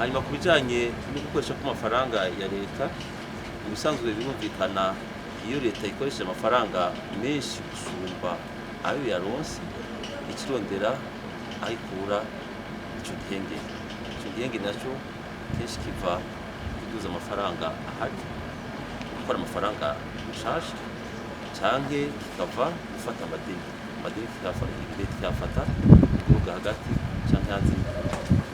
Hanyuma ku bijanye no gukoresha kw'amafaranga ya leta, mu bisanzwe birumvikana, iyo leta ikoresheje amafaranga menshi gusumba ayo yaronse, ikirondera aho ikura ico gihengeri. Ico gihengeri naco kenshi kiva kuduza amafaranga ahari, gukora amafaranga mashasha, canke kikava gufata amadeni. Amadeni leta ikayafata mu gihugu hagati canke hanze y'igihugu.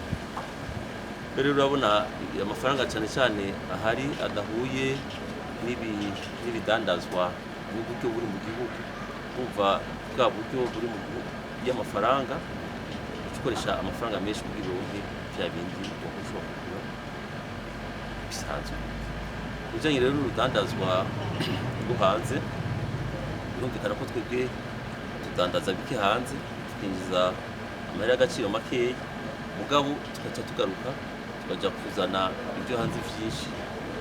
Rero urabona amafaranga cyane cyane ahari adahuye n'ibidandazwa n'uburyo buri mu gihugu. Kumva bwa buryo buri mu gihugu y'amafaranga, uca ukoresha amafaranga menshi kugira uronke bya bindi wahora ushobora kugura bisanzwe. Ku bijanye rero n'urudandazwa rwo hanze, birumvikana ko twebwe tudandaza bike hanze, tukinjiza amahera y'agaciro makeya, mugabo tugaca tugaruka tukaja kuzana ibyo hanze vyinshi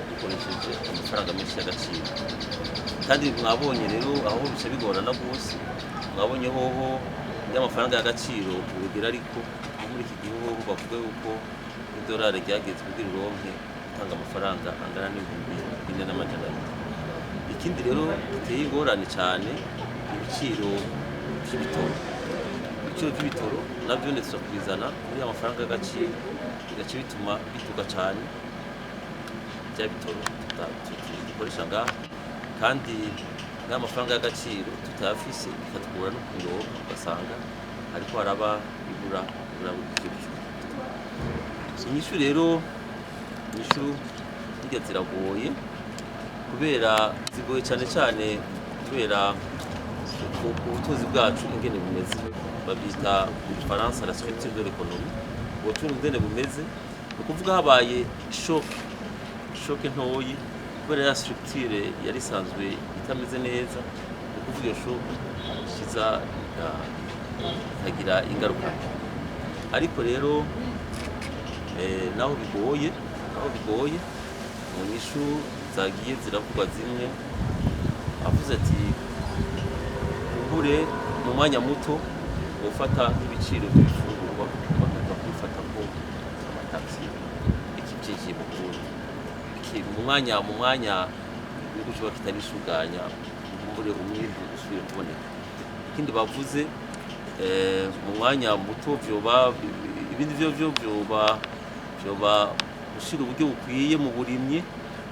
dukoresheje amafaranga menshi y'agaciro. Kandi mwabonye rero aho bica bigorana rwose. Mwabonye hoho y'amafaranga y'agaciro urugero, ariko nko muri iki gihe hoho bavuga yuko idolari ryageze kugira uronke gutanga amafaranga angana n'4,200. Ikindi rero giteye ingorane cyane, ibiciro by'ibitoro. Ibiciro by'ibitoro nabyo ndetse kubizana muri ya mafaranga y'agaciro, bigaca bituma biduga cyane bya bitoro dukoresha ngaha. Kandi n'amafaranga y'agaciro tutayafise, bikatugora no kubironka, ugasanga ariko haraba ibura ibura ry'ivyo biciro. Inyishu rero, inyishu burya ziragoye, kubera zigoye cyane cyane kubera ubutunzi bwacu ingene bumeze. Babyita mu Gifaransa la structure de l'économie. Ubutunzi ingene bumeze, ni ukuvuga habaye choc ntoyi, kubera ya structure yari isanzwe itameze neza, ni ukuvuga iyo choc ikiza ikagira ingaruka mbi. Ariko rero naho bigoye, mu nyishu zagiye ziravugwa zimwe, avuze ati kumbure mu mwanya muto gufata nk'ibiciro by'ibifungurwa, bakajya kubifata ko amatagisi ikibyinjiye mu Burundi. Mu mwanya igihugu kiba kitarisuganya, kumbure umwimbu usubire kuboneka. Ikindi bavuze, mu mwanya muto vyoba ibindi vyo vyoba gushira uburyo bukwiye mu burimyi,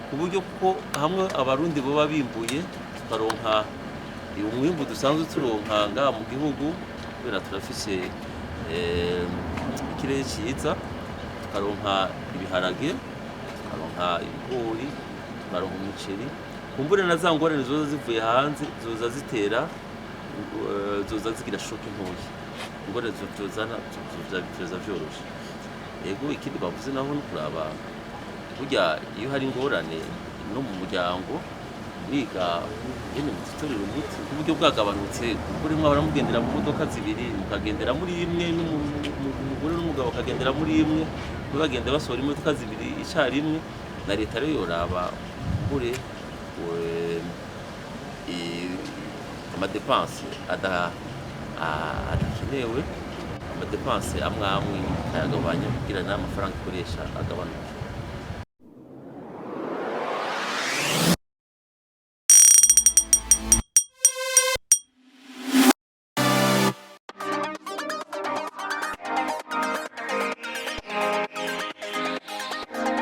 ku buryo ko hamwe Abarundi baba bimbuye, tukaronka umwimbu dusanzwe turonka ngaha mu gihugu, kubera turafise ikirere ciza, tukaronka ibiharage, tukaronka ibigori, tukaronka umuceri, kumbure na za ngorane zoza zivuye hanze zoza zitera zoza zigira choc ntoya. Ingorane zozana vyoza vyoroshe. Yego, ikindi bavuze naho no kuraba burya iyo hari ingorane no mu muryango, mwiga ingene muzitorera umuti, ku buryo bwagabanutse, kuko rimwe mugendera mu modoka zibiri, mukagendera muri imwe, n'umugore n'umugabo bakagendera muri imwe, bagenda basohora imodoka zibiri icarimwe. Na leta rero yoraba kumbure ama dépenses adakenewe, ama dépenses amwe amwe ikayagabanya kugira n'amafaranga ikoresha agabanuke.